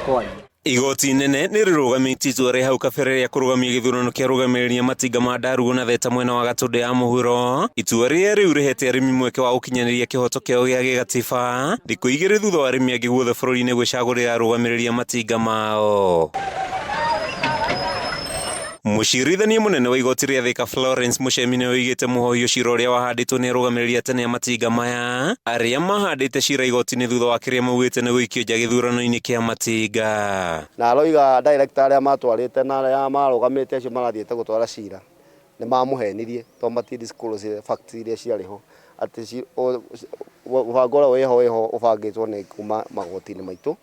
kwaria. Igoti inene nĩ rĩrũgamĩtie itua rĩa hau kabere rĩa kũrũgamia gĩthurano kĩa arũgamĩrĩri a matinga ma Ndarugu na Theta mwena wa Gatũndũ ya mũhuro. Itua rĩrĩa rĩu rĩhete arĩmi mweke wa gũkinyanĩria kĩhoto kĩao gĩa gĩgatiba thikũ igĩrĩ thutha wa arĩmi angĩ guothe bũrũri-inĩ gwĩcagũrĩra arũgamĩrĩri a matinga mao. Mũcirithania mũnene wa igoti rĩa Thika Florence Muchemi nĩwe ũigĩte mũhohio cira ũrĩa wahandĩtwo nĩ arũgamĩrĩri a tene a matinga maya arĩa mahandĩte cira igoti-inĩ thutha wa kĩrĩa maugĩte nĩ gũikio nja gĩthurano-inĩ kĩa matinga. Na aroiga director arĩa matwarĩte na arĩa marũgamĩte acio marathiĩte gũtwara cira nĩ mamũhenirie tondũ mati disclose facts iria ciarĩ ho atĩ mũbango ũrĩa wĩho wĩho ũbangĩtwo nĩ kuma magoti-inĩ maitũ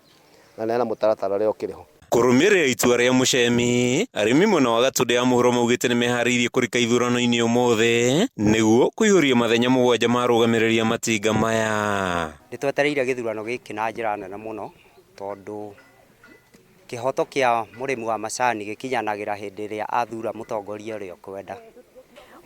na nĩ hena mũtaratara ũrĩa ũkĩrĩ ho. Kũrũmĩrĩra itua rĩa Muchemi, arĩmi mwena wa Gatũndũ ya mũhuro maugĩte nĩ meharĩirie kũrika ithurano-inĩ ũmũthĩ nĩguo kũihũria mathenya mũgwanja ma arũgamĩrĩri a matinga maya. Nĩ twetereire gĩthurano gĩkĩ na njĩra nene mũno tondũ kĩhoto kĩa mũrĩmi wa macani gĩkinyanagĩra hĩndĩ ĩrĩa athura mũtongoria ũrĩa ũkwenda.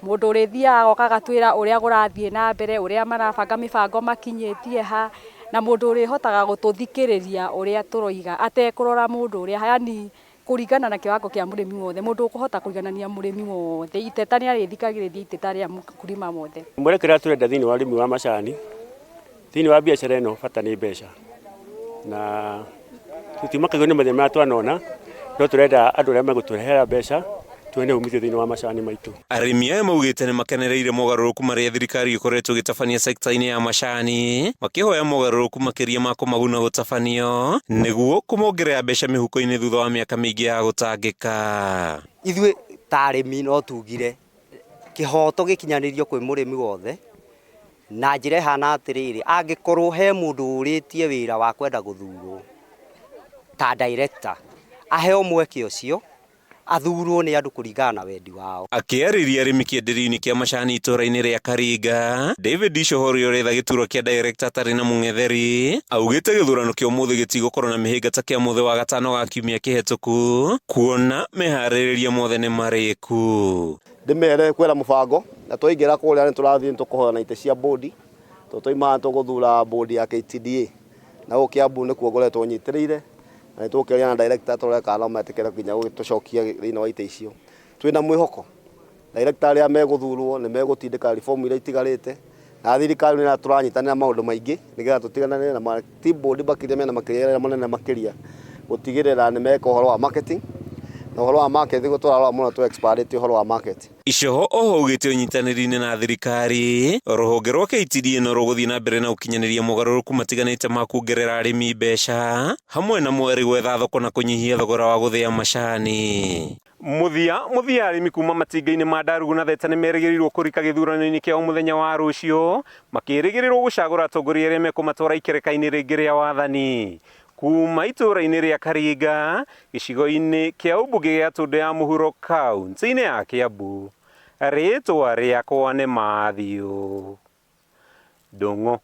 Mũndũ ũrĩthiaga agoka agatwĩra ũrĩa kũrathiĩ na mbere, ũrĩa marabanga mĩbango makinyĩtie ha, na mũndũ ũrĩhotaga gũtũthikĩrĩria ũrĩa tũroiga atekũrora mũndũ ũrĩa, yani kũringana na kĩwango kĩa mũrĩmi wothe, mũndũ ũkũhota kũiganania mũrĩmi wothe, iteta nĩ arĩthikagĩrĩria iteta rĩa mũkulima wothe. Mwerekera tũrenda thĩinĩ wa ũrĩmi wa macani, thĩinĩ wa biacara ĩno bata nĩ mbeca na tũtimakagio nĩ mathĩna marĩa twanona no tũrenda andũ arĩa megũtũrehera mbeca tuone umithio thĩinĩ wa macani maitũ. Arĩmi aya maugĩte nĩ makenereire mogarũrũku marĩa thirikari ĩkoretwo ĩgĩtabania sekta-inĩ ya macani, makĩhoya mogarũrũku makĩria ma kũmaguna gũtabanio nĩguo kũmongerera mbeca mĩhuko-inĩ thutha wa mĩaka mĩingĩ ya gũtangĩka. Ithuĩ ta arĩmi no tugire kĩhoto gĩkinyanĩrio kwĩ mũrĩmi wothe na njĩra ĩhana atĩrĩrĩ, angĩkorwo he mũndũ ũrĩtie wĩra wa kwenda gũthurwo ta director, aheo mweke ũcio athurwo nĩ andũ kũringana na wendi wao. Akĩarĩria arĩmi kĩenderio-inĩ kĩa macani itũũra-inĩ rĩa Karinga, David Icoho ũrĩa ũretha gĩturwa kĩa director atarĩ na mũng'etheri, augĩte gĩthurano kĩa ũmũthĩ gĩtigũkorwo na mĩhĩnga ta kĩa mũthĩ wa gatano ga kiumia kĩhetũku, kuona meharĩrĩria mothe nĩ marĩku. Ndĩmere kwĩna mũbango na twaingĩra kũrĩa nĩ tũrathiĩ nĩ tũkũhoya na itĩ cia bodi tondũ twauma haha nĩ tũgũthura bodi ya KTDA na gũkũ Kiambu nĩkuo ngoretwo nyitĩrĩire na nĩ tũgũkĩaria na director tũrore kana no metĩkĩre nginya gũgĩtũcokia thĩinĩ wa itĩ icio. Twĩna mwĩhoko director arĩa megũthurwo nĩ megũtindĩka reform iria itigarĩte na thirikari nĩ tũranyitanĩra maũndũ maingĩ nĩgetha tũtiganane na ti board makĩria mena makĩria manene makĩria gũtigĩrĩra nĩ meka ũhoro wa marketing na ũhoro wa market tũrarora mũno tũ expand ũhoro wa market. Icoho oho augĩte ũnyitanĩri-inĩ na thirikari, rũhonge rwa KTDA no rũgũthiĩ na mbere na gũkinyanĩria mogarũrũku matiganĩte ma kuongerera arĩmi mbeca hamwe na mweri gwetha thoko na kũnyihia thogora wa gũthĩa macani. Mũthia mũthia arĩmi kuma matinga-inĩ ma Ndarugu na Theta nĩ merĩgĩrĩirwo kũrika gĩthurano-inĩ kĩao mũthenya wa rũciũ makĩrĩgĩrĩrwo gũcagũra atongoria arĩa mekũmatwara ikereka-inĩ rĩngĩ rĩa wathani. Kuma itũũra-inĩ rĩa Karinga, gĩcigo-inĩ kĩa ũmbunge gĩa Gatũndũ ya Mũhuro kaunti-inĩ ya Kiambu, rĩtwa rĩakwa nĩ Matthew Ndung'u.